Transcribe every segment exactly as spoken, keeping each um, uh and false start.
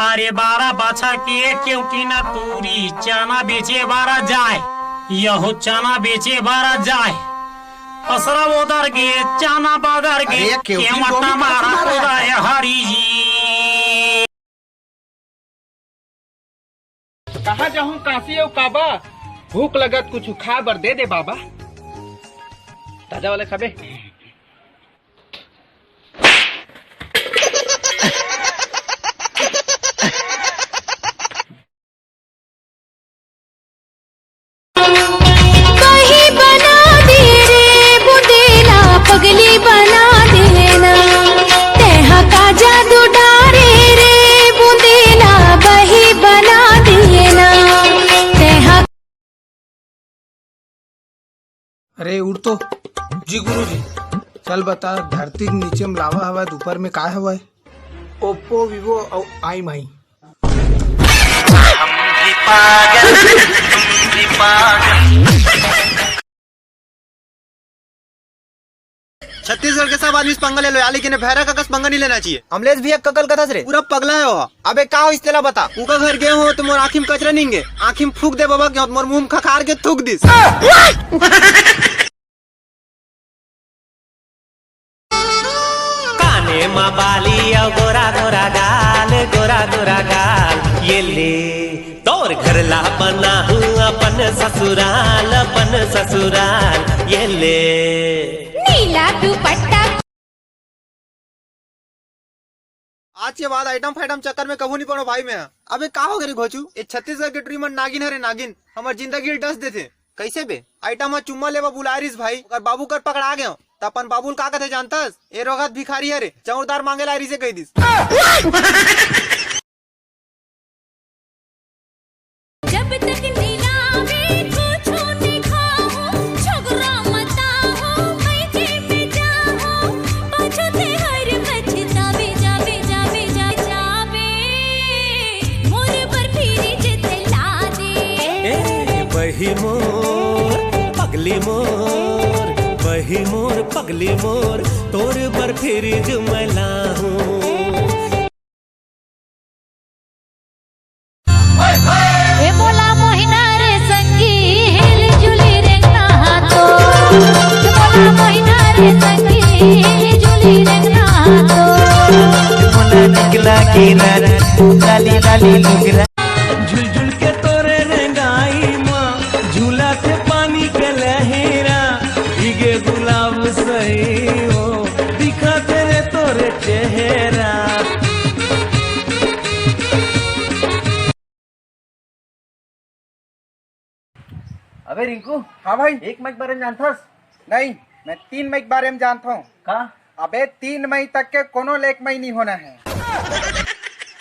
अरे बारा बछर के क्यों कि न तूरी चना बेचे बारा जाए, यहू चना बेचे बारा जाए। असरा ओदर गे चना बगर गे अरे, क्यों कि केवटा मारा मारा है? उदय हरी जी। कहाँ जाहूँ काशी अउ काबा? भूख लगत कुछ खाए बर दे दे बाबा। ताजा वाला खाबे? बही बना दे रे बुंदेला, पगली बना देना। तेहा का जादू डारे रे बुंदेला, बही बना देना। तेहा अरे उठ तो। जी गुरुजी। चल बता, धरती के नीचे में लावा हवय, ऊपर में काय हवय? ओप्पो, वीवो अउ आई माई। छत्तीसगढ़ के सब आदमी से पंगा ले लो यार, लेकिन भैरा का कस पंगा नहीं लेना चाहिए। अमलेश भैया ककल कथस रे, पूरा पगला है वो। अबे का होइस तेला बता। उनका घर गए हो तो मोर आँखी में कचरा नहीं गे, आँखी में फूक दे बाबा के, मोर मुंह में खखार के थूक दिस। काने मा बाली अउ गोरा गोरा गाल, गोरा गोरा गाल, ये ले तोर घर ला बना हूँ अपन ससुराल, अपन ससुराल, ये ले। नीला दुपट्टा। आज के बाद आइटम फाइटम चक्कर में कभू नहीं पड़ो भाई मैं। अबे का हो गे रे घोचू, ये छत्तीसगढ़ के टुरी मन नागिन हरे नागिन, हमर जिंदगी ल डस देथे। कैसे बे? आइटम ह चुम्मा लेवा बुलाए रिस भाई, अगर बाबू कर पकड़ा गयो त अपन बाबू ल का कथे जानतस? ए रोगत भिखारी हरे, चौरदार मांगे ला रिसे कह दिस। जब तक नीलावे कुछो नइ खाहूं, झगड़ा मत आहो, मैं जेब में जाहूं, पाछू ते हर पछतावे, जावे, जावे, जा, जावे, मोर बर फ्रिज ते ला दे। ए बही मोर, पगली मोर, बही मोर, पगली मोर, तोर बर फ्रिज मैं लाहूं। ए मोला मोहिना रे संगी, हिल जुली रेंगना तो। ए मोला मोहिना रे संगी, हिल जुली रेंगना तो। मोला निकला के रात, लाली लाली लुगरा। झुलझुल के तोरे रेंगाई मा, झूला से पानी के लहेरा, भीगे गुलाब सही हो, दिखा तेरे तोरे चेहरा। अबे रिंकू। हाँ भाई। एक मई के बारे में जानथस? नहीं, मैं तीन मई के बारे में जानता हूँ। का? अबे तीन मई तक के कोनो लेक मई नहीं होना है।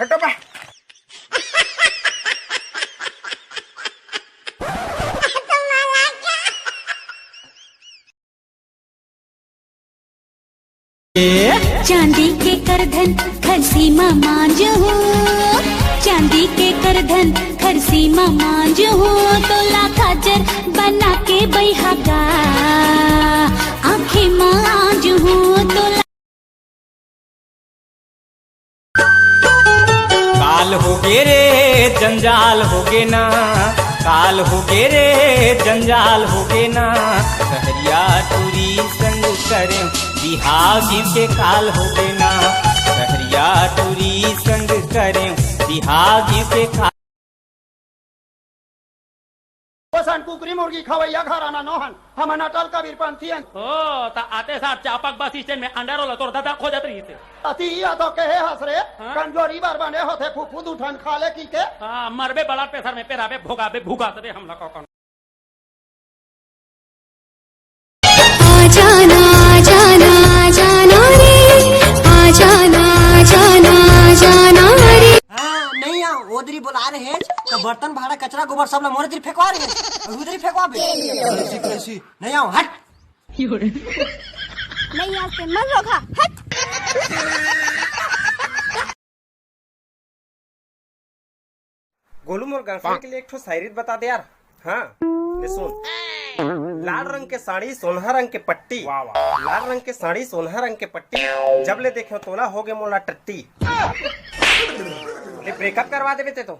हटो बा। चांदी के करधन खरसी म मांजहूं, चांदी के करधन खरसी म मांजहूं, तोला काजर बना के बइहा गा आंखी म आंजहूं, तोला। काल होगे रे, जंजाल होगे ना, काल होगे रे, जंजाल होगे ना। सहरिया टूरी संग करें बिहाव जीव के काल होगे ना, सहरिया टूरी संग करें बिहाव जीव के काल। ओसन कुकरी मुर्गी खवैया घराना नोहन, हमन अटल कबीरपंथी हन। ओ, त आते साथ चापक बस स्टैंड में अंडा रोल तोर दादा खोजत रहिस हे। अति ई तो कहे हस रे, हाँ? कमजोरी बर बने होथे फूफू दू ठन खा ले की के। हाँ, मरबे blood pressure में पेराबे भोगाबे भुगातबे हमला कौन। आ जाना, आ जाना, आ जाना रे, आ जाना, आ जाना, आ जाना रे। हाँ, नहीं आओ, ओदरी बोला रहे हैं, तो बर्तन, भाड़ा, कचरा, गोबर सब ला मोरे दरी फेंकवा रहे हैं, और उधरी फेंकवा बे। कैसी, कैसी, नहीं आओ, हट। नहीं आओ, ते मर रोगा, हट। गोलू, मोर girlfriend के लिए एक ठो शायरी बता दे यार। हाँ, ले सुन। लाल रंग के साड़ी, सोनहा रंग के पट्टी। वाह, वाह। लाल रंग के साड़ी, सोनहा रंग के पट्टी। जब ले देखे तोला, होगे मोला टट्टी। ले ब्रेकअप करवा देबे ते तो।